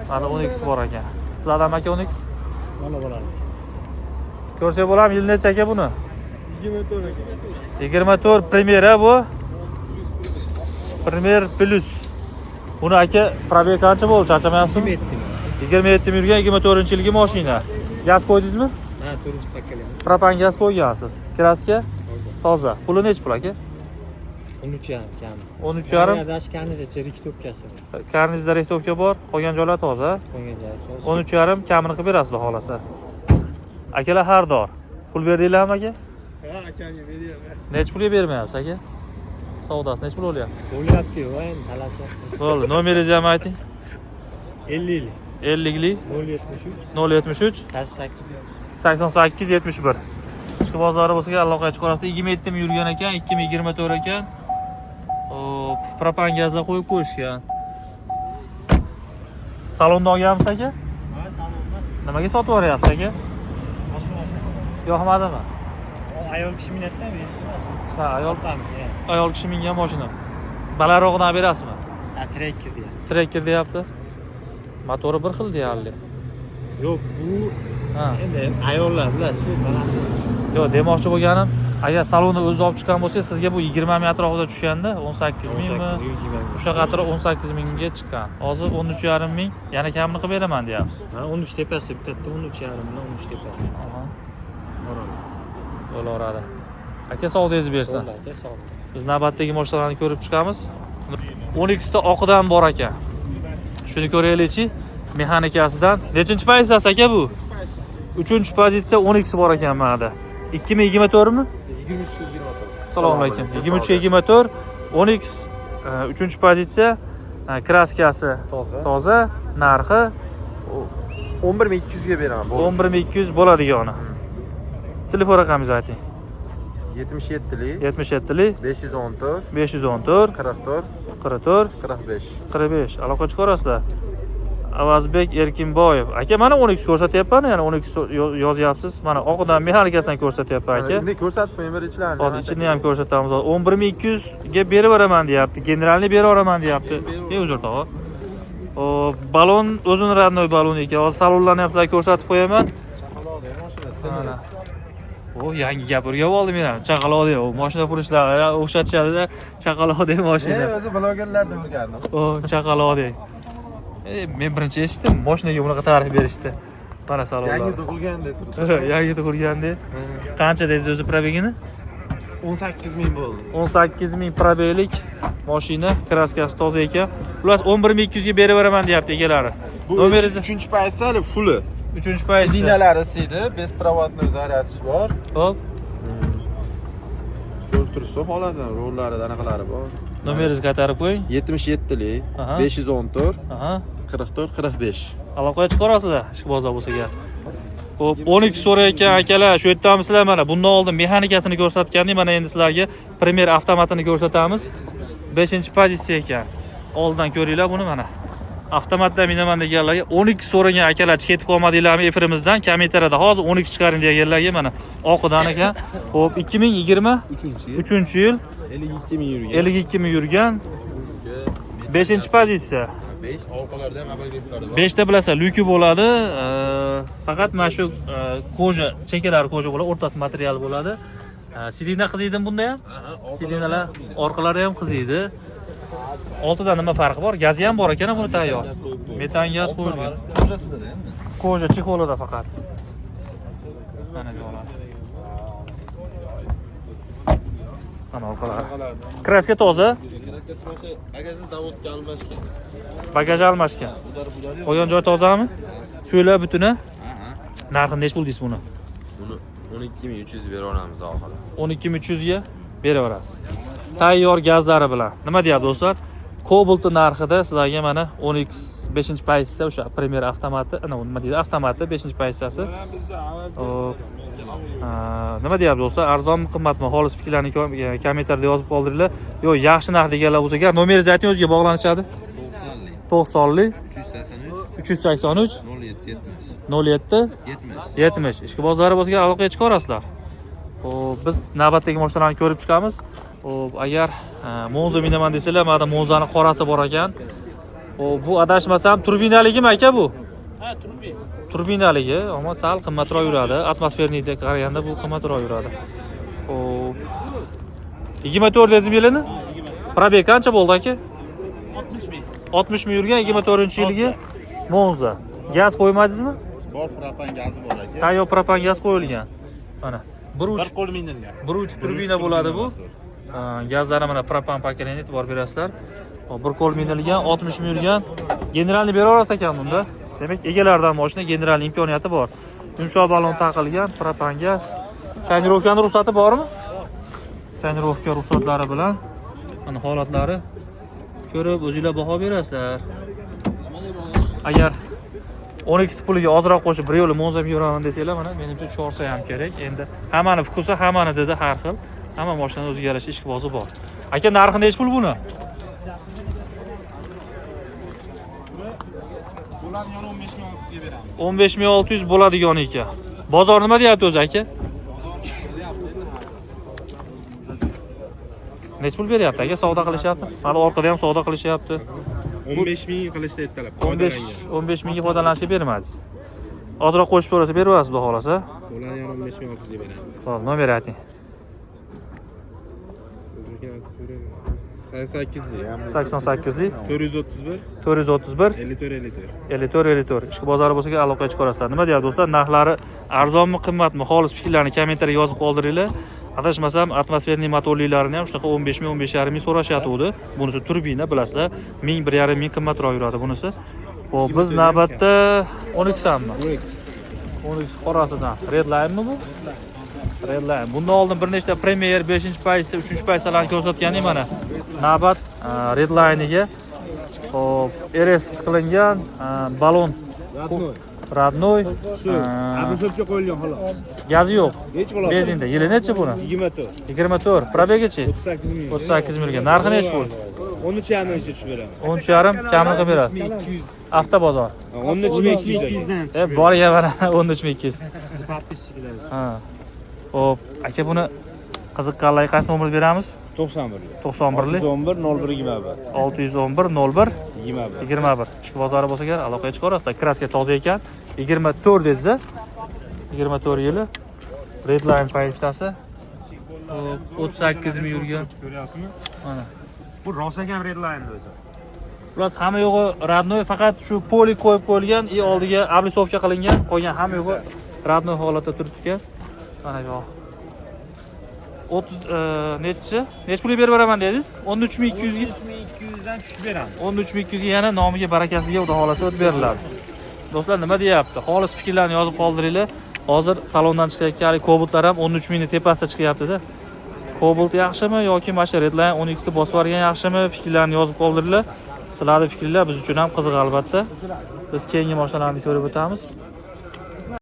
Mana 12 bor ekan. Sizlardan aka 12? Mana bo'ladi. Ko'rsak bo'ladimi? Yil necha aka buni? 24 aka. 24 Premier bu. Premier Plus. Buni aka пробег qancha bo'ldi? Charchamayapsizmi? 27 ming yurgan, 24-yilgi mashina. Gaz qo'ydingizmi? Ha, to'rtinchi поколение. Propan gaz qo'ygansiz. Краска toza. Puli nechi pul aka? 13,5 kam. 13,5. Dash karnizacha рихтовка si bor. Karnizda рихтовка bor, qolgan joylar toza. Qolgan joyi toza. 13,5 kamini qilib berasiz, xudo xohlasa. Akalar xaridor. Pul berdinglarmi aka? Ha, akamga beryapman. Nechi pulga bermayapsiz aka? Savdosi nechi pul bo'lyapti? Bo'lyapti-yu, endi talashyapti. Bo'ldi, nomeringizni ham ayting. 50 50 073 073 88 88 71. Ichki bozori bo'lsa aloqaga chiqarasiz. 27 ming yurgan ekan, 2024 ekan. Hop, propan gazlar qo'yib qo'yishgan. Salonda olganmisiz aka? Ha, salonda. Nimaga sotib yuboryapsiz aka? Mashina. Yoqmadimi? Ayol kishi minadi-da, men emas. Ha, ayol Opam, ya. Ayol kishi mingan mashina. Balandrog'idan berasizmi? Ha, Tracker deyapti. Tracker deyapti. Motori bir xil deyarli. Yo'q, bu Ha. endi ayollar bilasiz, baland. Yo'q, demoqchi bo'lganim, agar salonni o'zi olib chiqqan bo'lsa, sizga bu 20 ming atrofida tushganda, 18 mingmi? O'sha atrof 18 mingga chiqqan. Hozir 13,5 ming, yana kamini qilib beraman deyapsiz. Ha, 13 tepasida bitadida, 13,5 bilan 13 tepasida. Aha, Boradi. bo'laveradi. Aka, savdoyingiz bersin. Bo'ldi aka, sog' bo'ling. Biz navbatdagi mashinalarni ko'rib chiqamiz. 12 ta oqidan bor ekan. Shuni ko'raylikchi. Mexanikasidan. Nechinchi pozitsiyasi aka bu? 3 pozitsiya 12 bor ekan mana. 2024 mi? 23 24. Assalomu alaykum. 23 24 12 3 pozitsiya, краска si Toza. Toza, narxi 11 200 ga beraman. Bo'ldi. 11 200 bo'ladigani. Telefon raqamingizni ayting. 77lik 77lik 514 514 44 44 45. 45. Aloqa chiqarasizlar. Avazbek Erkinboyev. Aka, mana 12 ko'rsatyapman, yana 12 yozyapsiz. Mana oqidan mexanikasidan ko'rsatyapman aka. Endi ko'rsatib qo'ying bir ichlarini. Hozir ichini ham ko'rsatamiz. 11 200 ga berib yuboraman deyapti. Генеральный berib yuboraman deyapti. Ey, uzr tog'a. Hop, balon o'zini родной balon ekan. Hozir salonlarni ham sizlarga ko'rsatib qo'yaman. Chaqaloqda mashina. Mana. O, yangi gap o'rganib oldim men ham. Chaqaloqdek, o mashina furushlar o'xshatishadi-da, chaqaloqdek mashina. O'zi blogerlardan o'rgandim. O, chaqaloqdek. E, men birinchi eshitdim, mashinaga bunaqa ta'rif berishdi. Mana salonlar. Yangi tug'ilgandek turibdi. Yangi tug'ilgandek. Qancha dedingiz o'zi пробег ini? 18 ming bo'ldi. 18 ming пробег lik mashina, краска si toza ekan. Xullas, 11 200 ga berib beraman deyapti egalari. Bu Nomeringizni 3 pozitsiya фулл i. 3 pozitsiya. Сиденья lari isiydi, беспроводной зарядка bor. Hop, Ko'rib turibsiz, holatini, rollari, anaqalari bor. Nomeringizni qaytarib qo'ying. 77lik 514 44 45. Aloqaga chiqarasizlar, ishqibozlar bo'lsa gap. Xo'p, 12 so'rayotgan akalar, shu yerdamisizlar mana. Bundan oldin mexanikasini ko'rsatgandik, mana endi sizlarga Premier avtomatini ko'rsatamiz. 5-pozitsiya ekan. Oldindan ko'ringlar buni mana. Avtomatda minaman deganlarga, 12 so'ragan akalar ketib qolmadinglarmi efirimizdan? Kommentariyada hozir 12 chiqaring deganlarga mana oqidan ekan. Xo'p, 2023 3-yil. yil 52 ming yurgan. 52 ming yurgan. 5-pozitsiya. 5 orqalarida ham обогрев lari bor. 5 ta bilasan, люк i bo'ladi. Faqat mana shu кожа, chekkalari кожа bo'ladi, o'rtasi material bo'ladi. Сиденье qiziydimi bunda ham? Сиденье lar orqalari ham qiziydi. Oltida nima farqi bor? Gazi ham bor ekan buni tayyor. Metan gaz qo'yilgan. Кожа sida endi. Кожа чехол ida faqat. Mana bu holat. Mana orqalari. Краска toza, Краска si mana shu bagajni zavodga almashgan. Bagaj almashgan. Удар budar yo'q. Qolgan joy tozami? Suylar butuni. Narxini nechi pul deysiz buni? Buni 12 300 bera olamiz oxiri. 12 300 ga beraverasiz. Tayyor gazlari bilan. Nima deyapti do'stlar? Cobaltni narxida sizlarga mana 10X 5 pozitsiya o'sha Premier avtomati, ana nima deydi, avtomati 5 pozitsiyasi. Hop. Nima deyapti do'stlar? Arzonmi, qimmatmi? Xolis fikrlarni kommentariyada yozib qoldiringlar. Yo'q, yaxshi narx deganlar bo'lsa agar nomeringizni ayting, o'ziga bog'lanishadi. 90lik 90lik 383 383 07 70 07 70. 70. Ishqibozlari bo'lsa agar aloqaga chiqaverasizlar. Xo'p, biz navbatdagi mashinalarni ko'rib chiqamiz. Xo'p, agar Monza minaman desanglar, mana Monzani qorasi bor ekan. O, bu adashmasam turbinaligimi, aka, bu? Ha, turbin. Turbinaligi, ammo sal qimmatroq yuradi. Атмосферный ga qaraganda bu qimmatroq yuradi. Xo'p. 24 dedingiz yilini? Пробег qancha bo'ldi, aka? 60 ming. 60 ming yurgan, 24-yilgi Monza. Gaz qo'ymadingizmi? Bor, propan gazi bor, aka. Tayyor propan gaz qo'yilgan. Mana 1.3. Bir qo'l minilgan. 1.3 turbina bo'ladi bu. Ha, gazlari mana propan paketini e'tibor berasizlar. Hop, bir qo'l minilgan, 60 ming yurgan. Generalni bera olasiz ekan bunda. Demak, egalaridan mashina general imkoniyati bor. Yumshoq balon taqilgan, propan gaz. Тонировка ni ruxsati bormi? Тонировка ruxsatlari bilan mana holatlari ko'rib o'zinglar baho berasizlar. Agar 12 puliga ozroq qo'shib bir yo'li Monza yuraman desanglar, mana menimcha chorsa ham kerak. Endi hammani вкус i, hammani didi har xil. Hamma mashinani o'ziga yarasha ishqibozi bor. Aka, narxi nechi pul buni? Bularni yana 15 600 ga beramiz. 15 600 bo'ladigan ekan. Bozor nima deyapti o'zi, aka? Bozor deyapti endi. Nechi pul beryapti, aka? Savdo qilishyapti. Hali orqada ham savdo qilishyapti. 15 ming qilishda ertalab. 15 15 mingga foydalanishga bermadingiz. Ozroq qo'shib so'rasa beraverasiz, xudo xohlasa. Bularni yana 15 ming 600 ga beramiz. Xo'p, nomer ayting. O'zimnikini aytib ko'raymi? 88lik. 88lik. 431. 431. 54 54. 54 54. Ishqibozlari bo'lsa, aloqaga chiqarasizlar. Nima deyapti, do'stlar? Narxlari arzonmi, qimmatmi? Xolis fikrlarni kommentariyaga yozib qoldiringlar. Adashmasam, атмосферный motorlilarini ham shunaqa 15 ming, 15,5 ming so'rashyapti. Bunisi turbina, bilasizlar, 1000, 1,5 ming qimmatroq yuradi bunisi. Xo'p, biz navbatda 12 sammi? 12 qorasidan. Redline'mi bu? Redline. Bundan oldin bir nechta Premier 5 pozitsiya, 3 pozitsiyalarni ko'rsatgandik mana. Navbat Redline'iga. Xo'p, RS qilingan, balon родной. Обшивка qo'yilgan xolos. Gazi yo'q. Hech bo'ladi. Benzinda. Yili nechi buni? 24. 24. Пробег ichi? 38 ming. 38 mingga. Narxi nechi pul? 13,5 ga tushib beramiz. 13,5 kamini qilib berasiz. Avtobozor. 13 200. E, bor ya, mana 13 200. Подписчик lar. Ha. Xo'p, aka, buni qiziqqanlarga qaysi nomerni beramiz? 91. 91lik. 11 01 21. 611 01 21. 21. Ishqibozlari bo'lsa agar aloqaga chiqaverasizlar. Краска toza ekan. 24 dedingiz, a? 24 yili. Redline pozitsiyasi. Xo'p, 38 ming yurgan. Ko'ryapsizmi? Mana. Bu rosa ham Redline o'zi. Xullas, hamma yo'g'i родной, faqat shu polik qo'yib qo'yilgan и oldiga облицовка qilingan, qolgan hamma yo'g'i родной holatda turibdi ekan. Mana bu yoq. 30 nechi? Nechi pulga berib beraman dedingiz? 13 200 ga. 3200 dan tushib beramiz. 13 200 ga yana nomiga barakasiga xudo xohlasa o'tib beriladi. Do'stlar, nima deyapti? Xolis fikrlarni yozib qoldiringlar. Hozir salondan chiqayotgan haligi Cobaltlar ham 13 mingni tepasida chiqyapti-da. Cobalt yaxshimi yoki mana shu Redline 12 ni bosib yuborgan yaxshimi? Fikrlarni yozib qoldiringlar. Sizlarning fikrlar biz uchun ham qiziq albatta. Biz keyingi mashinalarni ko'rib o'tamiz.